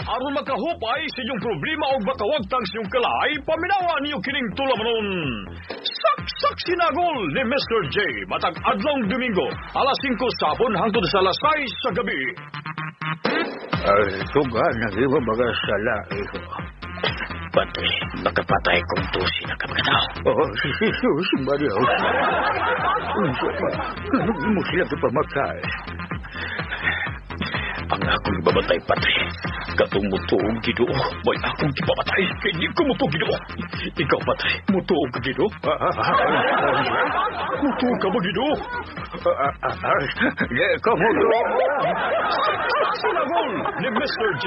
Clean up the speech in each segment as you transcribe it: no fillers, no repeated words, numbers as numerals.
Aron makahupay sa inyong problema o makawagtang sa inyong kalay, paminawa niyo kining tulamanon. Saksak Sinagol ni Mr. J. Matag adlong Domingo, alas 5 sa hapon hangtod sa alas 6 sa gabi. Ay, tuga, nag-iba baga sala, iho. Patay, makapatay kung tusi na kamaganaw. Oh, si Jesus, Maria. Unsa pa? Ano mo sila ipamatay? Ang akong ibabatay, patay. Katong mutuog Ginoo, may akong ipamatay. Kay di ko mutuog Ginoo. Ikaw, patay, mutuog ka Ginoo. Mutuog ka ba Ginoo? Di ka mo. Sinagol ni Mr. J.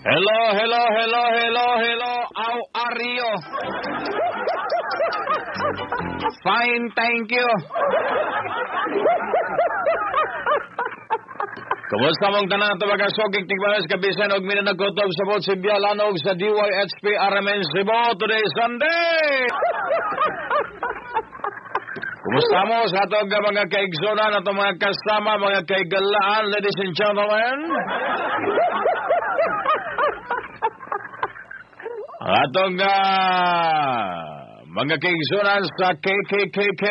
Hello, hello, hello, hello, hello. How are you? Fine, thank you. Kumusta mong tanan tabaga soging tigbalas kabisan og minanagkutob sa bot si Bialanog sa DYHP RMN Cebu. Today Sunday! Kumusta mo sa atong mga kaigsonan, atong mga kasama, mga kaigalaan, ladies and gentlemen? Ang atong mga kaigsonan sa KKKK,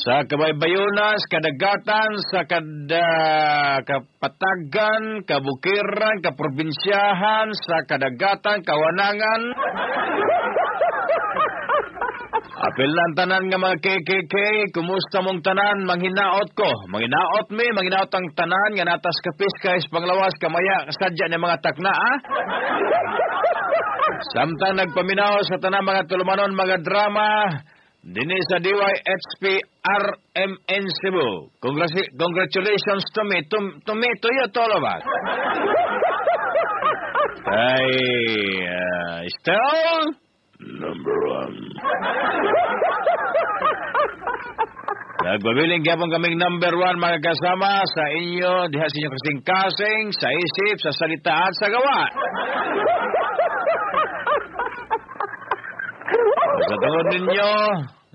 sa Kabaybayunas, Kadagatan, sa Kapatagan, Kabukiran, Kaprobinsyahan, sa Kadagatan, Kawanangan. Apil lang tanan nga mga KKK, kumusta mong tanan, manghinaot ko. Manghinaot mi, manghinaot ang tanan, nga natas kapis, panglawas, kamaya, sadya ni mga takna, ah? Samtang nagpaminaw sa tanan mga tulumanon, mga drama, dinhi sa DYHP RMN Cebu. Congratulations to me, to me, to you, to all of us. Ay, still number one. Nagpabiling gyapon kaming number one mga kasama sa inyo, diha sa inyong kasing-kasing, sa isip, sa salita at sa gawa. Sa tungod ninyo,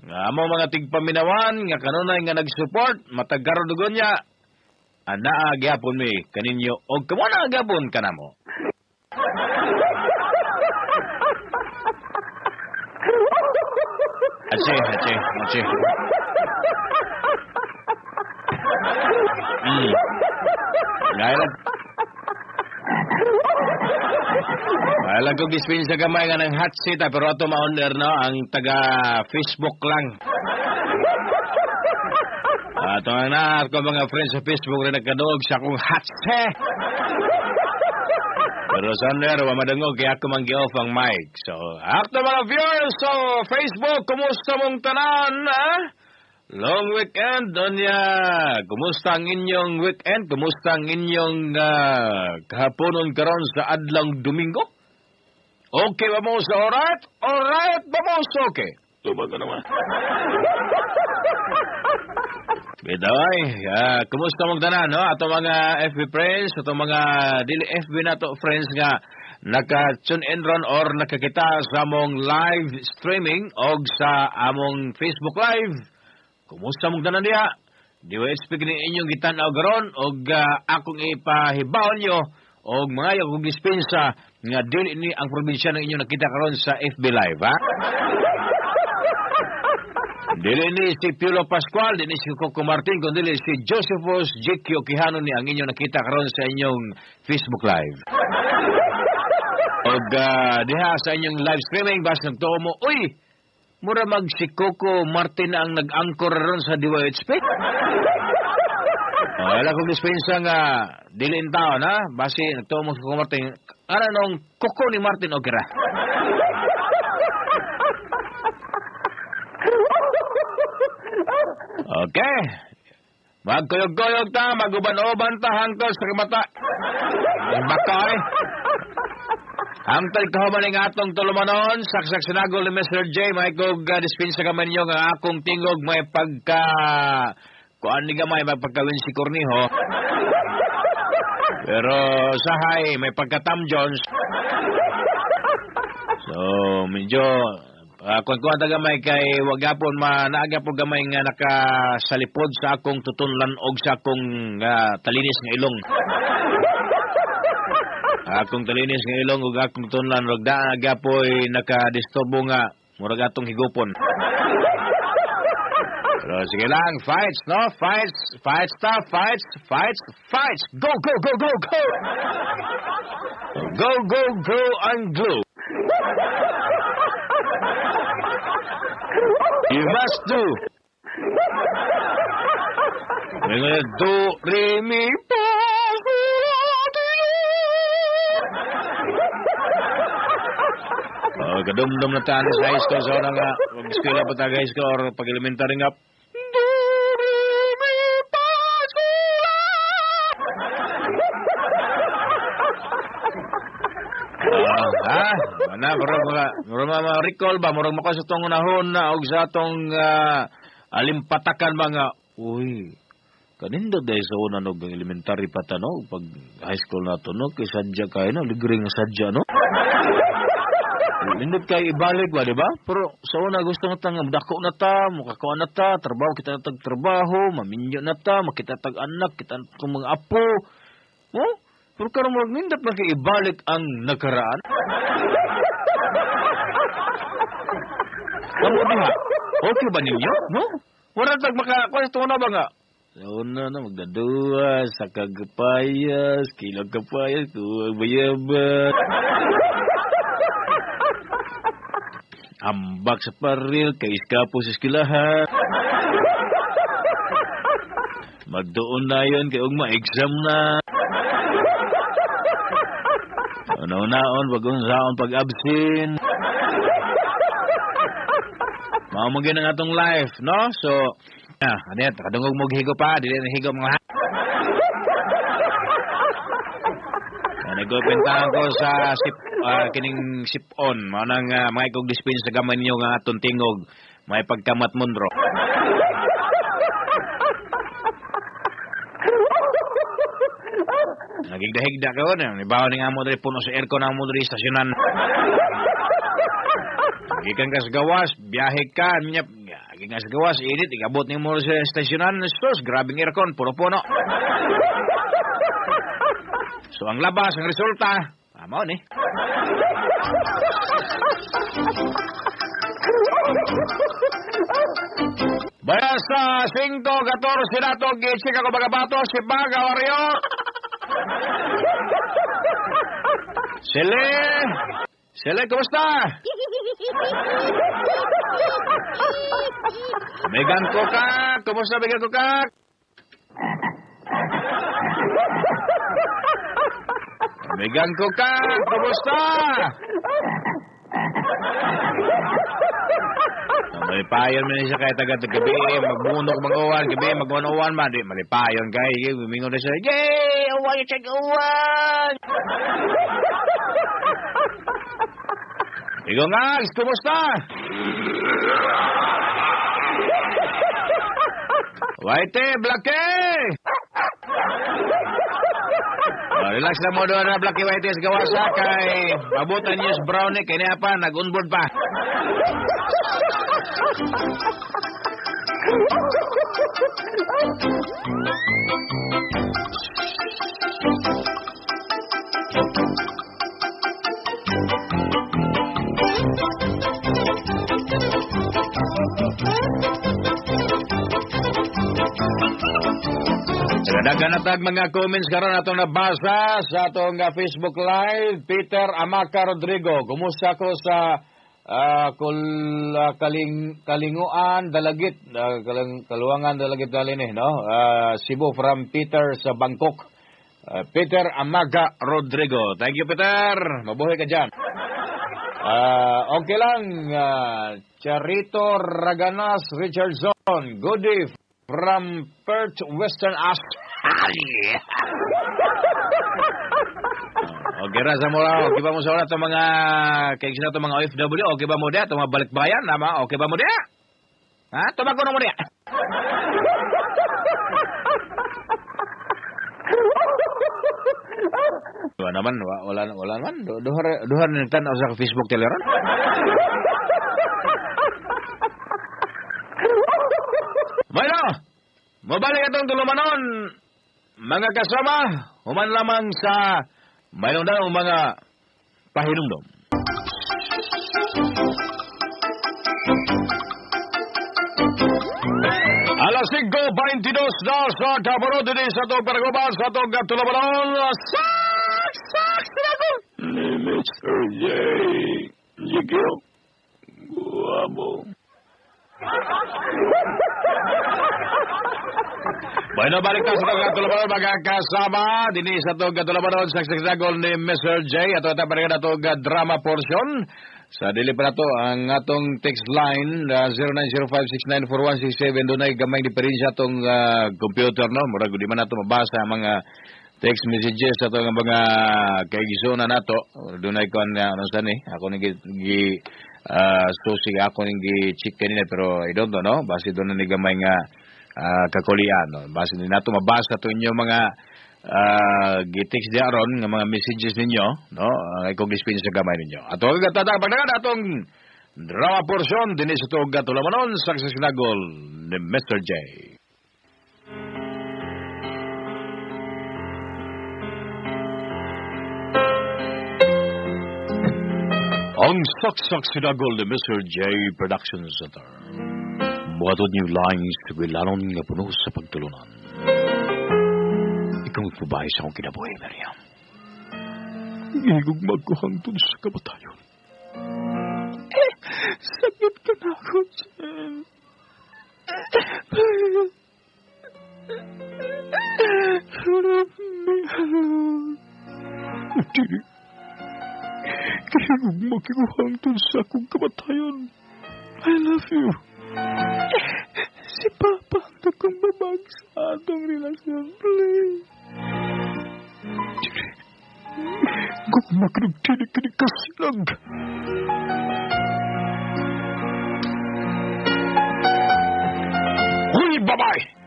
nga amo mga tigpaminawan, nga kanunay nga nag-support, matag karon dugon niya, anaa gyapon mi kaninyo og kamo na gyapon kanamo. Ache, ache, ache. Gaya lang kong gispin sa gamay nga ng hot seat, pero ato ma-on-air no, ang taga Facebook lang. Ato ang na ako mga friends sa Facebook rin nagkaduog sa akong hot seat. Pero sa on-air, wa madungog kaya ako mang gi-off ang mic. So, akto mga viewers sa Facebook, kumusta mong tanan, ha? Long weekend, donya. Kumusta ang inyong weekend? Kumusta ang inyong kahaponon karon sa adlang Domingo? Okay ba mo sa alright? Alright ba mo sa okay? Tumaga naman. Bitaw ay, kumusta mong tanan, no? Ato mga FB friends, ato mga dili FB na to friends nga naka-tune in ron or nakakita sa among live streaming og sa among Facebook Live. Kumusta mong tanan diha? DYHP kini inyong gitan-aw karon og akong ipahibawon nyo og mga kong dispensa nga dili ni ang probinsya ng inyong nakita karon sa FB Live, ha? Dili ni si Piolo Pascual, dili si Coco Martin, kundi dili si Josephus JQ Quijano ni ang inyong nakita karon sa inyong Facebook Live. Og diha sa inyong live streaming, bas nagtuo mo, uy, mura mag si Coco Martin ang nag-angkor ron sa DYHP. Oh, wala kong dispensa nga dili in taon, ha? Basi nagtuo mo si Coco Martin, ano nung Coco ni Martin Ogera? Okay. Magkuyog-kuyog ta, maguban-uban ta, hangtod sa kamata. Baka eh. Hangtod kahuman ng atong tulumanon, saksak sinagol ni Mr. J, may kog dispensa ka man ninyo nga akong tingog may pagka... Kuan ni gamay, may pagkawin si Cornijo. Pero sahay, may pagka Tom Jones. So, medyo kuan-kuan ta gamay kay wag gapon manaagapon gamay nga nakasalipod sa akong tutunlan og sa akong talinis nga ilong. Akong talinis nga ilong ug akong tutunlan wag daan gapoy nakadisturbo nga murag atong higupon. Pero sige lang, fights, no? Fights, fights ta, fights, fights, fights. Go, go, go, go, go! Go, go, go, and glue. You must do. Do, re, mi, fa, sol, la, ti, do. Oh, kadumdum na tayo sa high school. So, na nga, mag-eskwela pa tayo high school or pag-elementary nga. Do, re, mi, fa, sol, la. Ana, murag mga recall ba, murag maka sa tong unahon na og sa atong alimpatakan mga, uy, kanindot dahil sa una no, elementary pa ta, no, pag high school na to, no, kay sadya kayo, no, libre nga sadya, no? Nindot kayo ibalik ba, di ba? Pero sa una gusto nga tang dako na ta, mukakuha na ta, trabaho kita na tag trabaho, maminyo na ta, makita tag anak, kita na tag mga apo. Oh? Pero karon murag nindot na kay ibalik ang nakaraan. Kamu diha, okay ba ninyo? No? Wala tag makakuha sa una ba nga? Sa una na, magdaduwa, sa kagapayas, kilang kapayas, kuwag bayabat. Ambak sa paril, kay iskapo sa eskilahan. Magdoon na yun, kay ugma, exam na. Una-unaon, pag-unsaon, pag-absin. Maumagin ang atong life, no? So, ano yan, kadungog mo higo pa, dili na higo mga ha. Nag-opentahan ko sa sip, kining sip-on. Mao nang mga ikog dispensa sa gamay ninyo nga atong tingog, may pagkamat munro. Nagigdahigda ka ko, nibaw ni nga mo diri puno sa aircon ang mo diri stasyonan. Gikan ka sa gawas, biyahe ka, minya, gikan sa gawas, init, igabot ni mo sa stasyonan, sus, grabing aircon, puno-puno. So ang labas, ang resulta, mao ni. Baya sa 5:14 na to, gitsik ako bagabato, si Baga Warrior. Sele! Sele, kumusta? Megan Kokak! Kumusta, Megan Kokak? Megan Kokak! Kumusta? Malipayon man siya kaya taga gabi, magbunok mag-uwan, gabi, mag-uwan man. Di, malipayon kay, gumingon na siya, yay! Uwan yung check, uwan! Igo nga, kumusta? Whitey, Blackie! Relax na mo doon na Blackie Whitey sa gawasa kay mabutan niyo sa brownie, kaya niya pa, nag-onboard pa. Daghan na tag mga comments karon atong nabasa sa atong Facebook Live. Peter Amaka Rodrigo, kumusta ko sa Kalinguan Dalagit, Kaluangan Dalagit dali ni, no? Cebu from Peter sa Bangkok. Peter Amaga Rodrigo. Thank you, Peter. Mabuhay ka dyan. Okay lang. Charito Raganas Richardson. Good day from Perth, Western Australia. Okay ra sa mura. Okay ba mo sa ora itong mga kaigsin na itong mga OFW? Okay ba mo diya? Itong mga balikbayan? Nama? Okay ba mo diya? Ha? Tumago na mo diya. Wala naman, wala naman. Duha na nagtanaw sa Facebook teleron. Bueno, mabalik atong tulumanon, mga kasama, human lamang sa mayroon daw mga pahinumdom. Alas 5:22 na sa Kabaro, din sa itong Paragoban, sa itong Tulumanon, sak! Sak! Sinago! Ni Mr. J. Jigil. Guwabo. Bueno, balik ta sa itong Tulumanon, mga kasama. Dini sa itong Tulumanon, saksaksagon ni Mr. J. Ato ata pa rin itong drama portion. Sa dili pa nato ang atong text line 0905694167 doon ay gamay diferensya atong computer, no? Murag di man nato mabasa ang mga text messages atong mga kaigsoon nato. Doon ay kuan ano sa ni ako ning gi susi ako ning gi check kanina pero I don't know, no? Basi doon na ni gamay nga kakulian, no? Basi di nato mabasa to inyo mga gi-text di aron nga mga messages ninyo, no? Ang ikong dispensa gamay ninyo. Ato ang gatadang pagdagan atong drama portion dinhi sa tuog Tulamanon sa sinagol ni Mr. J. Ang saksak sinagol ni Mr. J Production Center. Buhatod niyo laing sugilanon nga puno sa pagtulunan. Ikaw ang babae sa akong kinabuhi, Miriam. Gigugmag ko hangtod sa kamatayon. Sakit ka na ako, Jen. Please. Leave me alone. Hindi. Gigugmag ko hangtod sa akong kamatayon. I love you. Si Papa ang nagkumbabag sa atong relasyon, please. Gugmag ng tinik-tinik kasilag. Huy, babae!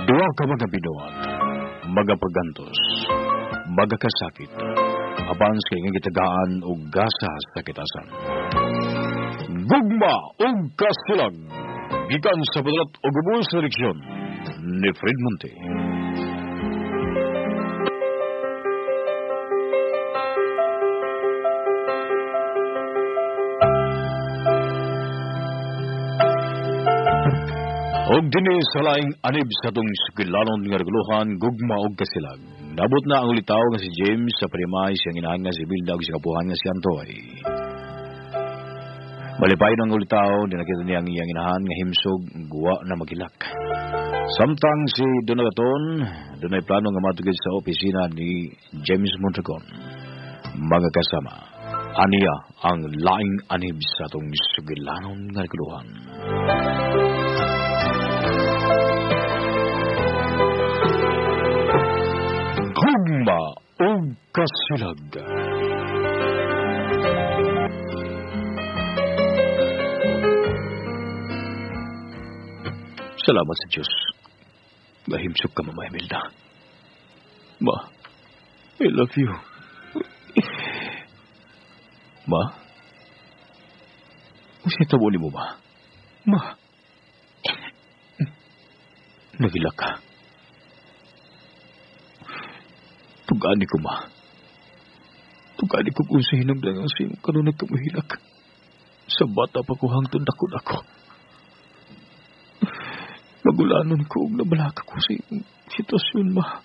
Duha ka mga binuhat, mga paggantos, mga kasakit, apan sa iyang gitagaan og gasa sa kitasan. Gugma og kasilag, gikan sa padulat og ubos sa direksyon ni Fred Monte. Og dinhi sa laing anib sa atong sugilanon nga reguluhan, gugma og kasilag. Nabot na ang ulitaw nga si James sa primay siyang inahan nga si Bilda ug siyang kapuhan nga si Antoy. Malipay ng ulitaw, dinakita niya ang iyang inahan nga himsog guwa na magilak. Samtang si Donagaton, dunay plano nga matugid sa opisina ni James Mondragon. Mga kasama, aniya ang laing anib sa atong sugilanon nga reguluhan. Gugma og kasilag. Salamat sa Diyos. Gahimsog ka, Mama Imelda. Ma, I love you. Ma? Unsay tabo nimo, ma? Ma? Nagilak ka. Tugani ko, ma. Tugani ko kung sa hinungdan ang siyong kanunay kamuhilak. Sa bata pa ko hangtod dakon ako. Magulanon ko og nabalaka ko sa imong sitwasyon, ma.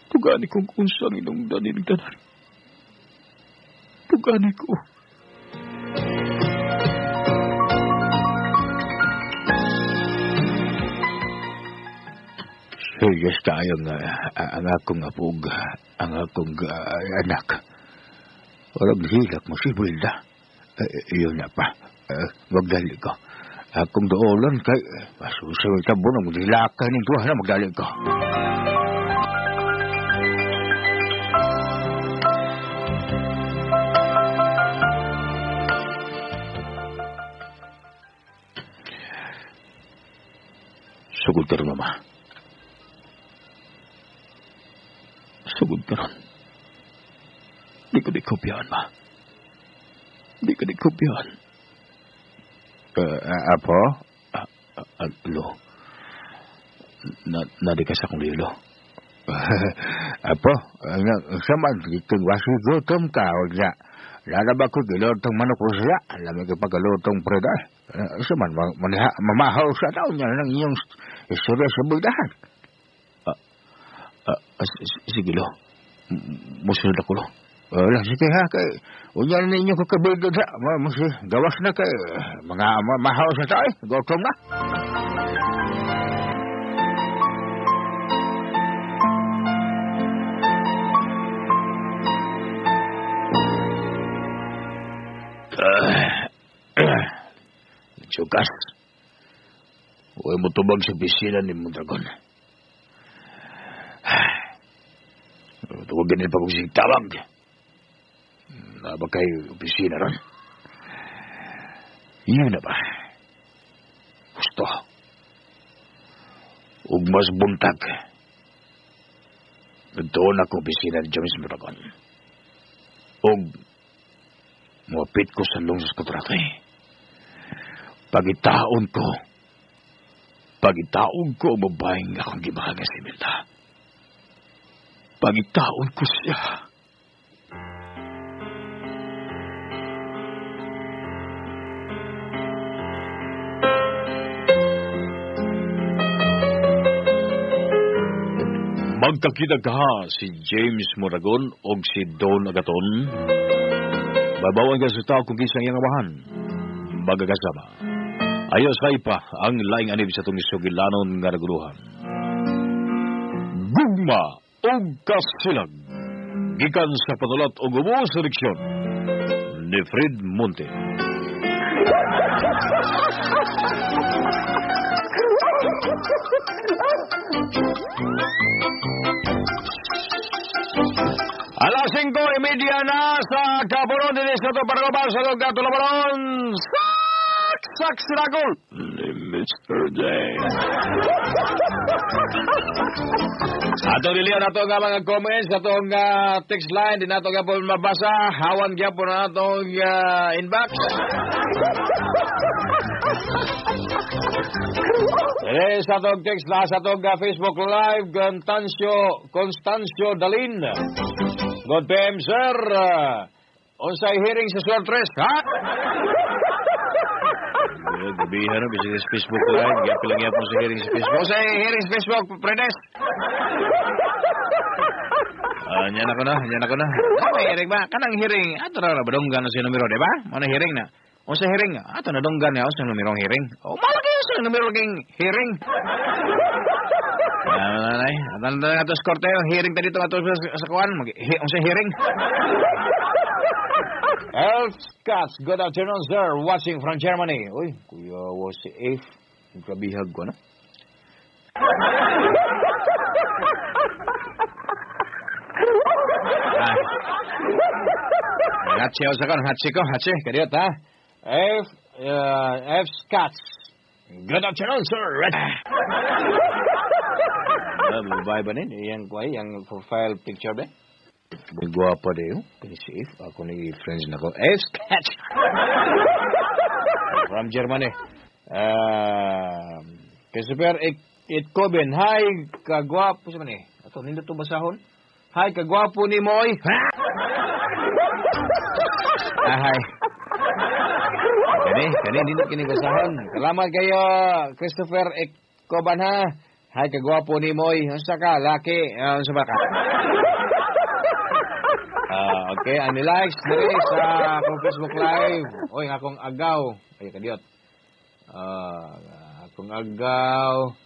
Tugani ko kung unsa ang hinungdan nining tanan. Tugani ko. Serious tayo nga ang akong apog, ang akong anak. Walang hilak mo si Wilda. Yun na pa. Magdali ko. Akong doolon kay masusaw tabo nang dilaka ning tuwa na magdali ka. Sugod ka ron, mama. Sugod ka ron. Di ko di kopyahan, ma. Di ko di kopyahan. Apo? Lo. Nadi ka sa akong lilo. Apo, saman, kung wasi gutom ka, wag na. Lalaba ko gilotong manok ko siya. Alam mo pagalotong preda. Saman, mamahaw sa taon niya ng iyong istorya sa buldahan. Sige, lo. Musunod ako, lo. Wala, sige ha. Kay, unya na ninyo kakabidod ha. Gawas na kay mga mahaw sa tao. Gutom na. Chukas. Huwag mo tubag sa pisina ni Mondragon. Tuwag ganun pa kung siyang tawag. Naba kayo opisina ron. Yun na ba? Gusto. Ug mas buntag. Nagtuon ako opisina ni James Mondragon. Ug muapit ko sa lungsod kontrato eh. Pagitaon ko ang babaeng akong gimahal nga si Imelda. Pagitaon ko siya. Magkakita ka si James Moragon o si Don Agaton. Babawan ka sa tao kung kisang iyang amahan. Magkakasama. Ayos ay pa ang laing anib sa itong sugilanon nga naguluhan. Gugma o kasilag. Gikan sa panulat o gumo sa diksyon ni Fred Monte. Alas 5:30 na sa Kapuron din sa ito para sa lugar Tulabaron. Sak Sinagol ni Mr. J. Ato dilihan ato nga mga comments, atong text line, di nato nga po mabasa, hawan gyapon na atong inbox. Sa atong text line, sa atong Facebook Live, Constancio Dalin. Good PM, sir. Unsay hearing sa Suartres, ha? Gabihan na, bisig sa Facebook Live. Gyapon lang gyapon sa hearing sa Facebook. Unsay hearing sa Facebook, Predes? Yan ako na, yan ako na. Ano hearing ba? Kanang hearing, ato na badonggan na siya numero, di ba? Ano hearing na? Unsa hearing? Ato na donggan niya, unsa numerong hearing? O, malaki unsa numero king hearing. Ay, ato na ato sa korte, hearing ta dito ato sa kuan, unsa hearing? Elf Scotts, good afternoon, sir. Watching from Germany. Uy, kuya, was si F. Grabihag ko na. Hatsi sa kon, hatsi ko, hatsi, kadiyot ha. F Scotts. Good afternoon, sir. Babae ba nin? Iyang kuhay, iyang profile picture ba? Guwapa de yun. Kini si F. Ako ni friends na ko. F Scotts. From Germany. Christopher Itkoben. Hi, kagwapo. Sa man eh? Ato, nindot to basahon. Hi, kagwapo ni Moy. Hi. Kani, nindot kini basahon. Salamat kayo, Christopher Itkoban ha. Hi, kagwapo ni Moy. Unsa ka, laki? Unsa ba ka? Okay, ang ni-likes diri sa akong Facebook Live. Oy, akong agaw. Ay, kadiyot. Akong agaw.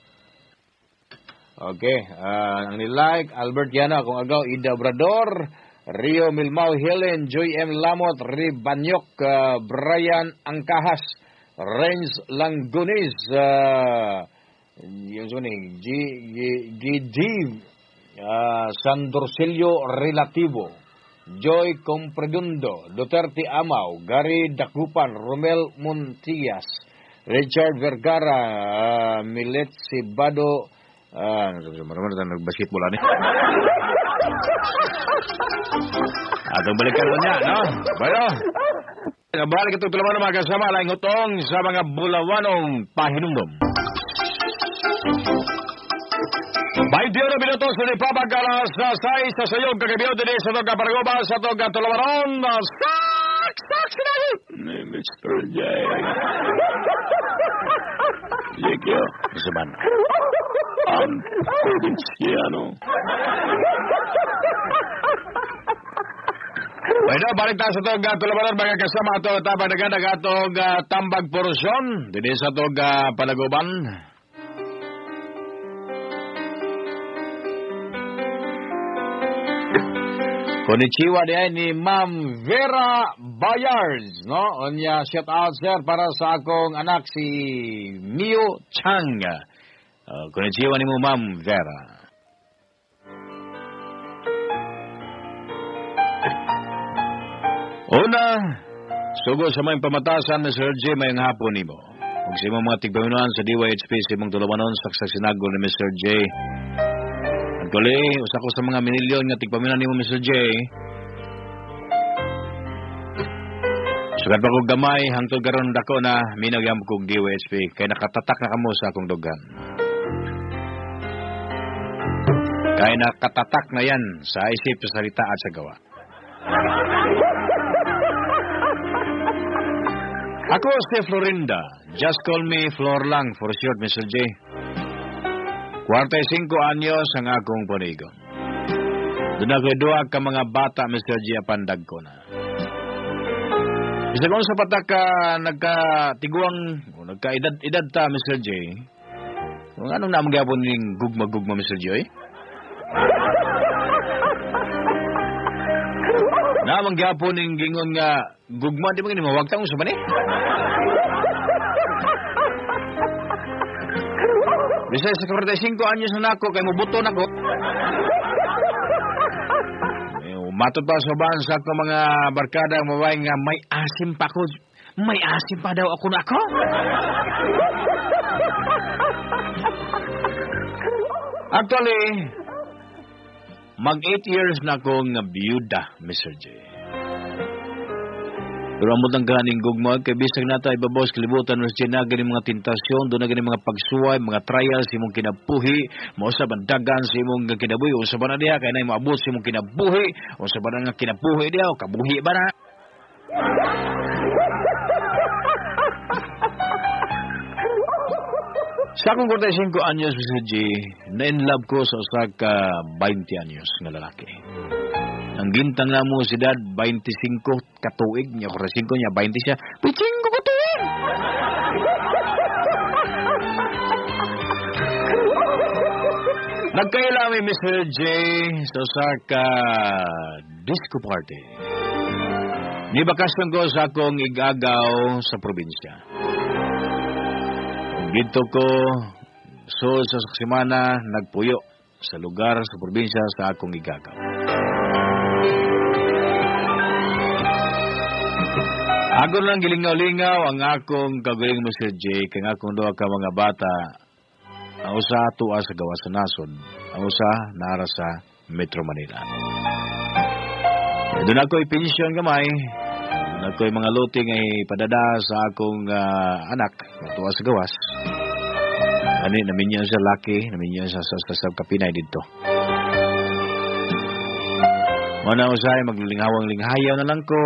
Okay, ang ni-like, Albert Yana, akong agaw, Ida Obrador, Rio Milmao, Helen, Joy M. Lamot, Ribanyok, Brian Angkahas, Renz Langones, G.D. Sandorcillo Relativo, Joy Compredundo, Duterte Amaw, Gary Dacupan, Romel Montias, Richard Vergara, Milet Sibado, nagbasketball ani. Atong balikan mo niya, no? Bueno, balik itong tulaman mga kasama, laing utong sa mga bulawanong pahinumdum. 21 minutos sa Nipabag alas 6 sa sayog kagabi din sa itong Kaparagoba sa itong Tulamaron. Sak! Sak! Sinabi! Mr. J. Jekyo. Saban. Ang probinsyano. Bueno, balik tayo sa itong Tulamaron mga kasama ito tapang nagandang atong tambag porsyon din sa itong Panaguban. Konnichiwa di ni Ma'am Vera Bayards, no? Onya, shout out sir para sa akong anak si Mio Chang. Konnichiwa ni mo Ma'am Vera. Una, sugo sa mga pamatasan ni Sir J mayong hapon nimo. Ug sa imong mga tigpaminuan sa DYHP sa imong tulumanon saksak sinagol ni Mr. J. Kuli, usa ko sa mga minilyon nga tigpaminan nimo Mr. J. Sugat pa kog gamay hangtod karon dako na minaw gyud kog DYHP kay nakatatak na kamo sa akong dughan. Kay nakatatak na yan sa isip, sa salita at sa gawa. Ako si Florinda. Just call me Flor lang for short, Mr. J. 45 anyos ang akong panigon. Doon ako'y duha ka mga bata, Mr. G, apandag ko na. Bisag sa patak ka nagkatiguang, o nagkaedad-edad ta, Mr. J, kung anong naman gyapon ning gugma-gugma, Mr. J, eh? Naman gyapon ning gingon nga gugma, di ba gini mawagtang sa ba ni? Bisay sa 45 anyos na nako kay mubuto nako. Matod pa sa uban sa akong mga barkada ang babae nga may asim pa ko. May asim pa daw ako na ako. Actually, mag 8 years na akong biyuda, Mr. J. Pero amot ang ganing gugma, kay bisag nata ibabaw sa kalibutan, Mr. J, na ganing mga tentasyon, doon na ganing mga pagsuway, mga trials, imong kinabuhi, mausab ang dagan sa imong kinabuhi, unsa ba na diha, kay na maabot sa imong kinabuhi, unsa ba na nga kinabuhi diha, o kabuhi ba na? Sa akong 45 anyos, Mr. J, na-in love ko sa usa ka 20 anyos nga lalaki. Ang gintang na mo si dad, 25 katuig niya, 45 niya, 20 siya, 25 katuig! Nagkaila mi Mr. J sa usa ka disco party. Nibakasyon ko sa akong igagaw sa probinsya. Dito ko, so sa semana, nagpuyo sa lugar sa probinsya sa akong igagaw. Ako lang gilingaw-lingaw ang akong kagaling Mr. J, kay akong duha ka mga bata, ang usa tuwa sa gawas sa nasod, ang usa naara sa Metro Manila. Doon ako'y pensyon gamay, doon ako'y mga luting ay padada sa akong anak, na tuwa sa gawas. Ani, naminyo sa laki, naminyo sa sa kapinay dito. Muna usay, maglinghawang-linghayaw na lang ko.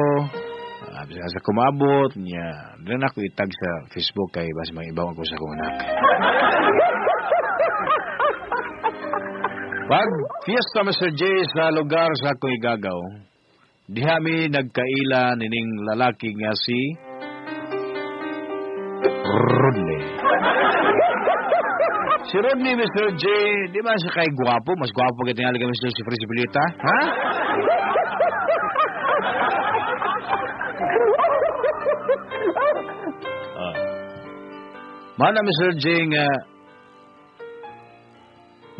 Sa kumabot niya, doon ako itag sa Facebook kay basta mga ibaw ako sa akong anak. Pag fiesta Mr. J sa lugar sa akong igagaw, diha mi nagkaila nining lalaki nga si Rodney. Si Rodney, Mr. J, di ba siya kay gwapo? Mas gwapo pag itingali ka, Mr. si Fritz Bilita, ha? Mana Mr. J nga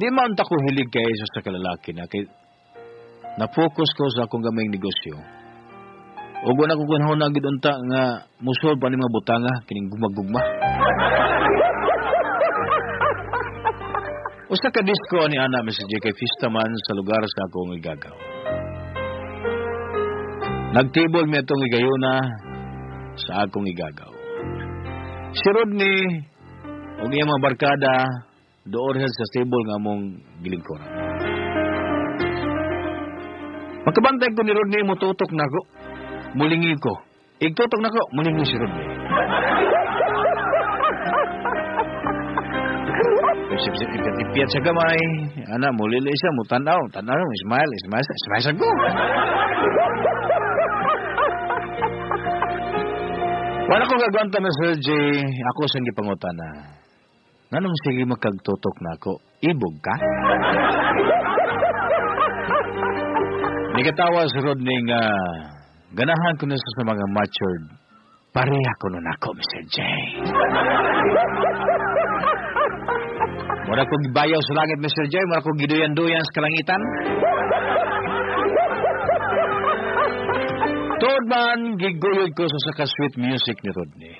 di man ta ko hilig kay sa kalalaki na kay na-focus ko sa akong gamayng negosyo. Ug wala ko kunahon na gid unta nga musol pa ni mga butanga kining gumagugma. Usa ka disco ni ana Mr. J kay fiesta man sa lugar sa akong igagaw. Nagtibol mi atong igayuna sa akong igagaw. Si Rodney ug iyang mga barkada doon sa table nga among gilingkuran. Magkabantay ko ni Rodney, mututok na ko. Mulingi ko. Igtutok na ko, mulingi si Rodney. Ipiyat sa gamay. Ana, mulili siya, mutanaw. Tanaw, smile, smile, smile sa ko. Wala ko gagawanta, Mr. J. Ako siyang gipangutana. Nganong sige magkagtutok na ako? Ibog ka? Nikatawa si Rodney nga ganahan ko na sa mga matured. Pareha ko nun ako, Mr. J. Mura ko gibayaw sa langit, Mr. J. Mura ko giduyan-duyan sa kalangitan. Tuod man, giguyod ko sa saka sweet music ni Rodney.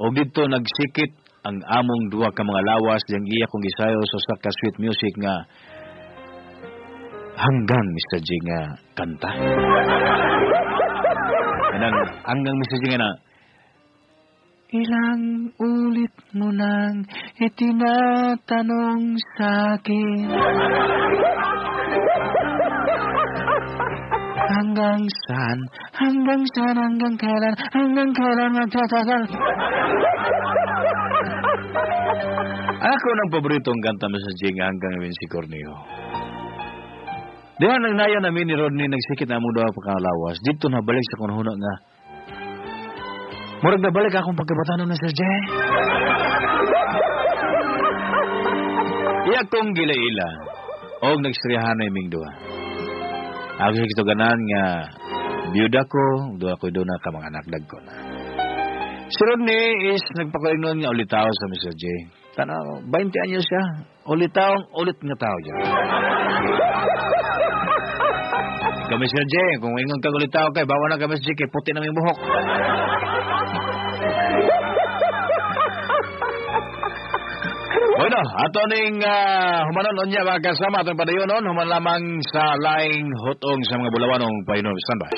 O dito nagsikit ang among duha ka mga lawas diyang iya kong gisayo sa saka sweet music nga hanggang Mr. J nga kanta. Kanang hanggang Mr. J nga na ilang ulit mo nang itinatanong sa akin. Hanggang saan, hanggang saan, hanggang kailan magtatagal. Ako ng paboritong kanta Mr. J nga hanggang si Corneo. Diha nang naya namin ni Rodney nagsikit na among duha pagkalawas. Dito nabalik sa kunahuna nga murag nabalik akong pagkabatanon na Sir J. Iya kong gilaila og nagsirihanay ming duha. Ako sa kituganan nga biyuda ko, duha ko doon na ka mga anak dagko na. Si Rodney is nagpakulignon nga ulitaw sa Mr. J. Tanaw, 20 anyos siya. Ulitaw, ulit nga tao dyan. Ikaw, Mr. J, kung ingon kang ulitaw kay, bawa na ka, Mr. J, kay puti na may buhok. Bueno, ato ning humanon unya mga kasama atong padayonon, human lamang sa laing hutong sa mga bulawanong Painom. Standby.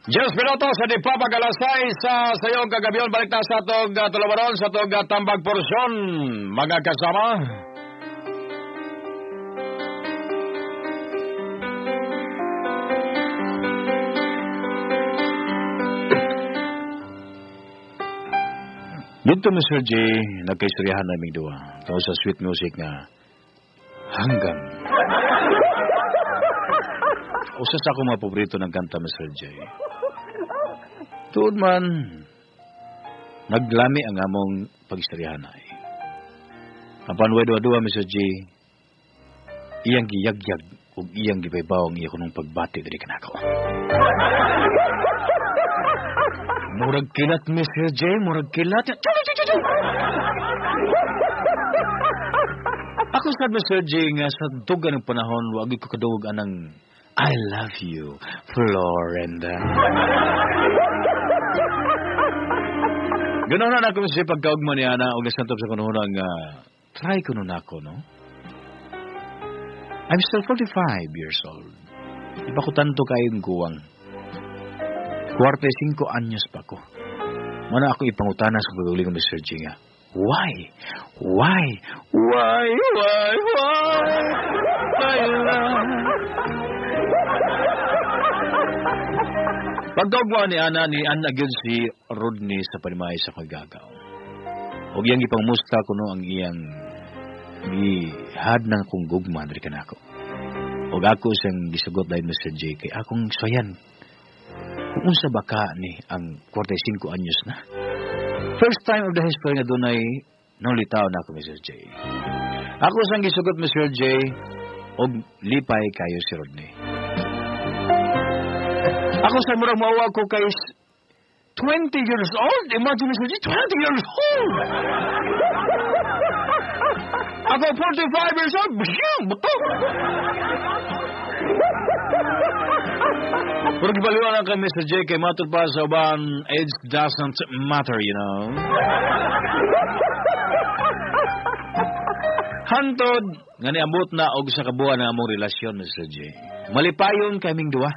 Diyos minuto sa di pa pag-alasay sa sayong kagabion. Balik ta sa atong tulawaron, sa atong tambag porsyon, mga kasama. Dito, Mr. J, nagkaistoryahan naming duha. Tungkol sa sweet music nga hanggang. Usa sa akong mga paborito ng kanta, Mr. J. Tuod man, naglami ang among pagistoryahan ay. Apan way duha-duha, Mr. J, iyang giyagyag ug iyang gibaybaw ang iya kunong pagbati diri kanako. Murag kilat, Mr. J, murag kilat. Ako sad, Mr. J, nga sa duga ng panahon, wag ko kadugog anang I love you, Florenda. Ganoon na ako siya pagkaugma niya na o gasantop sa kunuhunang try ko nun ako, no? I'm still 45 years old. Iba ko tanto kayong guwang. 45 anyos pa ko. Mana ako ipangutana sa pagkauling ng Mr. G nga. Why? Why? Why? Why? Why? My love? Pagkaugma ni Ana, ni Ana gyud si Rodney sa panimay sa kagagaw. Og iyang ipangmusta kuno ang iyang gihad ng akong gugma diri kanako. Og ako siyang gisugot dahil Mr. J kay akong sayan. Kung unsa ba ka ni ang 45 anyos na. First time of the history nga dunay nulitaw na ako, Mr. J. Ako siyang gisugot, Mr. J, og lipay kayo si Rodney. Ako sa murag maawa ko kay 20 years old? Imagine, Mr. J, 20 years old! Ako, 45 years old! Biyang! Buto! Pero gibaliwan lang kay Mr. J, kay matod pa sa uban, age doesn't matter, you know. Hantod, nga niabot na og sa kabuan ng among relasyon, Mr. J. Malipayon kaming duwa.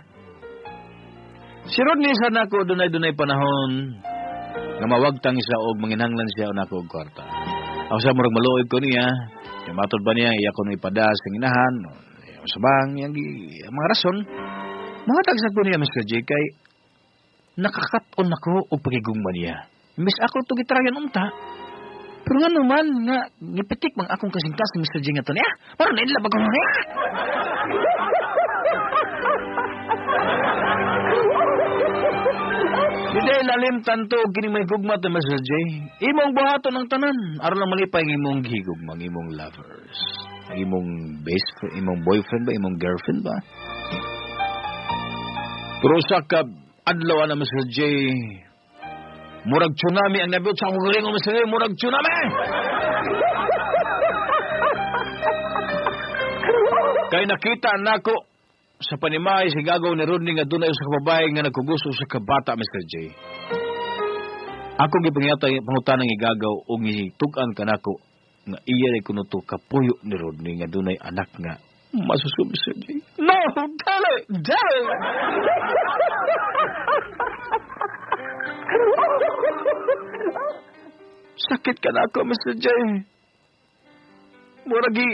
Si Rodney sa nako dunay-dunay panahon nga mawagtang siya og manginhanglan siya o nako og kwarta. Ako sa murag maluoy ko niya, kay matod ba niya, iya ko ipada sa inahan, sa bang, yang mga rason. Mga tagsa ko niya, Mr. J, kay nakakaton ako og pagigugma niya. Imbes ako ito gitrayan unta. Pero nga naman, nga, gipitik mang akong kasing-kasing, Mr. J, nga to niya. Parang nainlab ako niya. Hindi lalim tanto kini may gugma ta, Mr. J. Imong buhaton ang tanan. Aron lang malipay ang imong gigugma, ang imong lovers. Ang imong best friend, imong boyfriend ba, imong girlfriend ba? Pero sa ka adlaw na, Mr. J, murag tsunami ang nabot sa akong galingon, Mr. J, murag tsunami! Kay nakita nako sa panimay si gagaw ni Rodney nga dunay sa kababae nga nagkugusto sa kabata, Mr. J. Ako gipangita pangutanang igagaw og gitug-an kanako nga iya ray kuno to kapuyo ni Rodney nga dunay anak nga masuso, Mr. J. No, dali, dali. Sakit ka na ako, Mr. J. Muragi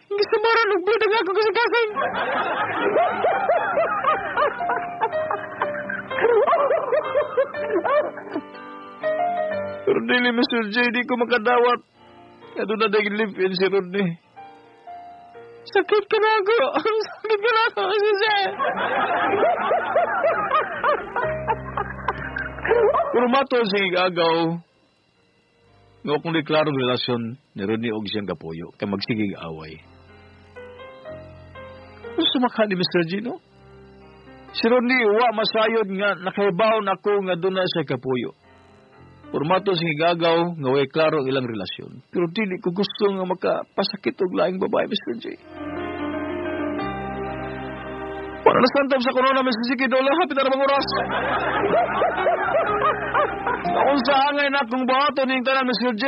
gisamaran og budag ako kasing-kasing. Pero dili, Mr. J, di ko makadawat. Kaya doon na dahil live-in si Rodney. Sakit ka na ako. Sakit ka na ako, Mr. J. Pero matol sa igagaw, nga kung di klaro ang relasyon ni Rodney og siyang kapuyo, kay magsigig away. Sumaka ni Mr. G, no? Si Rodney, wa masayod nga nakahibaw na ako nga doon na siya kapuyo. Formato sa igagaw nga way klaro ang ilang relasyon. Pero dili ko gusto nga makapasakit og laing babae, Mr. J. Para na santab sa corona, Mr. J, dola, hapit na namang oras. Kung sa angay na akong buhaton ning tanan, Mr. J.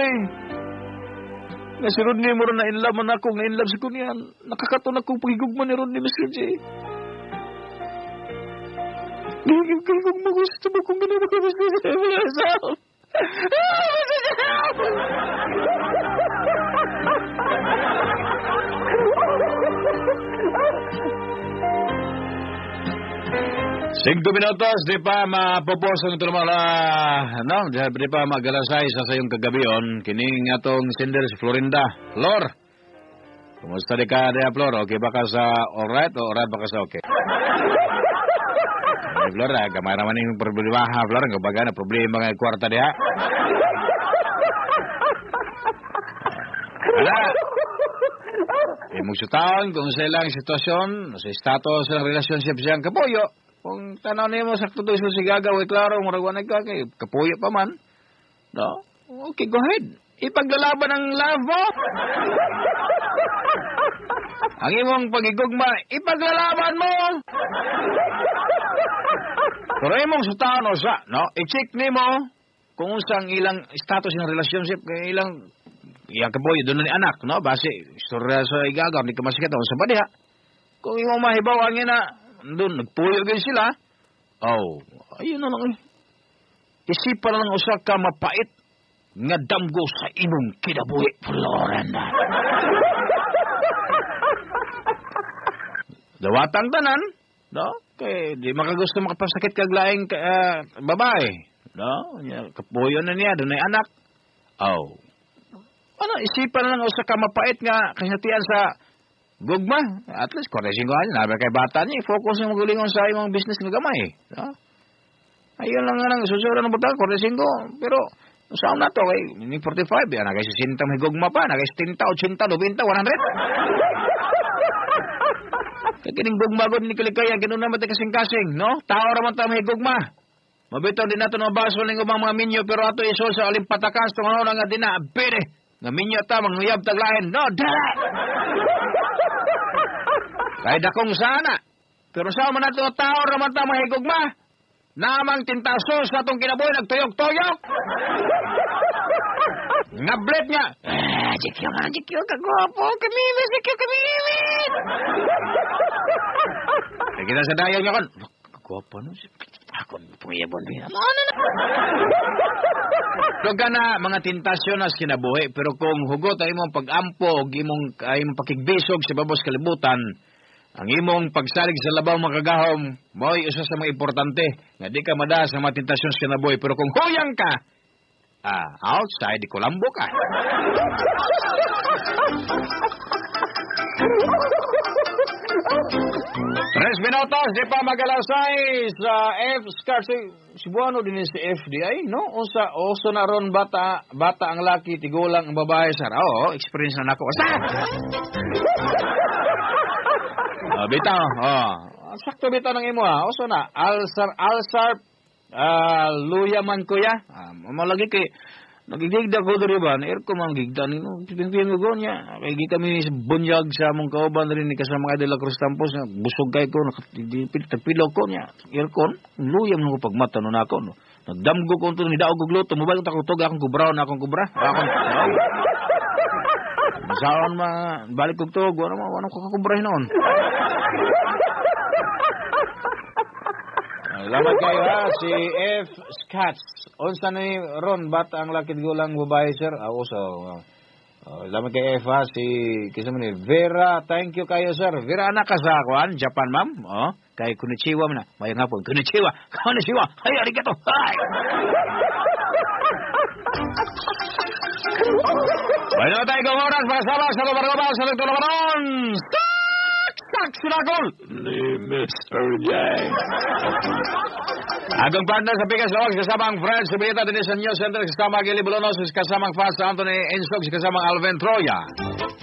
Nga si Rodney mo rin na in love man ako, nga in love si Kunyan. Nakakaton akong pagigugma ni Rodney, Mr. J. Gigugma gusto mo kung gano'n ako, Mr. J. Mr. J! 5 minutos, di pa mapoposong ito naman, no? Di pa magalasay sa sayong kagabion, kining atong sender si Florinda. Flor, kumusta di ka, Dea Flor? Okay ba ka sa alright o alright ba ka sa okay? Ay, Flor, gamay naman yung problema, ha, Flor? Ang baga na problema nga kwarta diha. Wala. Imong sutaon, kung sa ilang sitwasyon, sa status ng relationship siyang kapuyo, kung tanaw niyo mo sakto to si gagaw, eh, klaro, murag wa nagka kay kapuyo pa man. No? Okay, go ahead. Ipaglalaban ang love mo. Ang imong pagigugma, ipaglalaban mo. Pero imong sutaon o sa, no? I-check nimo kung unsang ilang status ng relationship kay ilang iyang kapuyo doon na ni anak, no? Base istorya sa igagaw, di ka masikat unsa ba diha. Kung imong mahibaw ang ina, doon, nagpuyo kayo sila. Oh, ayun na lang. Isipan na lang usa ka mapait nga damgo sa imong kinabuhi, Florenda. Dawatang tanan, no? Kay di makagusto makapasakit kag laing babae, no? Kapuyo na niya, dunay anak. Oh. Ano, isipan na lang usa ka mapait nga kasinatian sa gugma, at least 45 años, nabi kay bata niya, focus yung magulingon sa imong business nga gamay. No? Ayun lang nga nang susunod ng butang, 45, pero saan na to, kay 45, yan, nagay 60 may gugma pa, nagay 70, 80, 90, 100. Kay kining gugma gud ni kalikayan kinuna man tay kasing-kasing, no? Tao ra man ta may gugma. Mabitaw din nato mabaso ning ubang mga minyo pero ato isol sa alimpatakas tungod nga dina pere. Nga minyo ta manguyab taglain. No, dala. Kay dakong sana. Pero sa man nato tao ra man ta mahigugma. Namang tintaso sa atong kinabuhi nagtuyok-tuyok. Ngablet nga. Ah, jikyo kagwapo kami, jikyo kami. Kita sa dayon nga kon. Kagwapo no. Ako puyabon din. Ano na. Duga na mga tentasyon nas kinabuhi pero kung hugot ang imong pag-ampo og imong pakigbisog sa babos kalibutan, ang imong pagsalig sa labaw makagahom mao'y usa sa mga importante nga di ka mada sa mga tentasyon sa kinabuhi pero kung huyang ka, outside Colombo ka. Tres minutos, di pa mag-alas 6 sa F Scar. Si Buano din si FDI, no? Usa, uso na ron bata ang laki, tigulang ang babae, sir. Oo, experience na nako. Asa! Bitaw, oh. Sakto bitaw ng imo, ha. Uso na. Alsar, luya man kuya. Malagi kay nagigigda ko diri ba, air ko man gigda nimo, pipingo niya. Kay gi kami sa bunyag sa among kauban rin ni kasama kay De La Cruz Tampos, busog kay ko, nakapilo ko niya. Aircon, luya man ko pagmata no nako no. Nagdamgo ko unto ni daog og luto, mobile ta ko tug akong kubraw na akong kubra. Akong Saan ma balik kog tug, wala ma ko kakubrahin noon. Salamat kayo ha, si F. Scats. Unsa ni ron bata ang lakid gulang babae sir? Uso. Salamat kay F ha, si kinsa man ni Vera. Thank you kayo sir. Vera anak ka sa kuan, Japan ma'am. Oh, kay konnichiwa man na. Mayong hapon. Konnichiwa. Konnichiwa. Ay, arigato. Ay. Bueno, tayo kong oras mga sama sa lugar sa lugar. Sak sinagol ni Mr. J. Agong partner sa Pikas Lawag, kasama ang Fred Subieta, din sa News Center, kasama Gili Bolonos, kasama ang Fast Anthony Ensog, kasama ang Alvin Troya.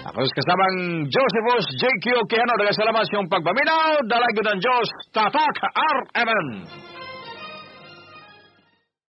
Ako kasama ang Josephus JQ Quijano. Daghang salamat sa iyong pagpaminaw. Dalay ng Diyos, Tatak RMN.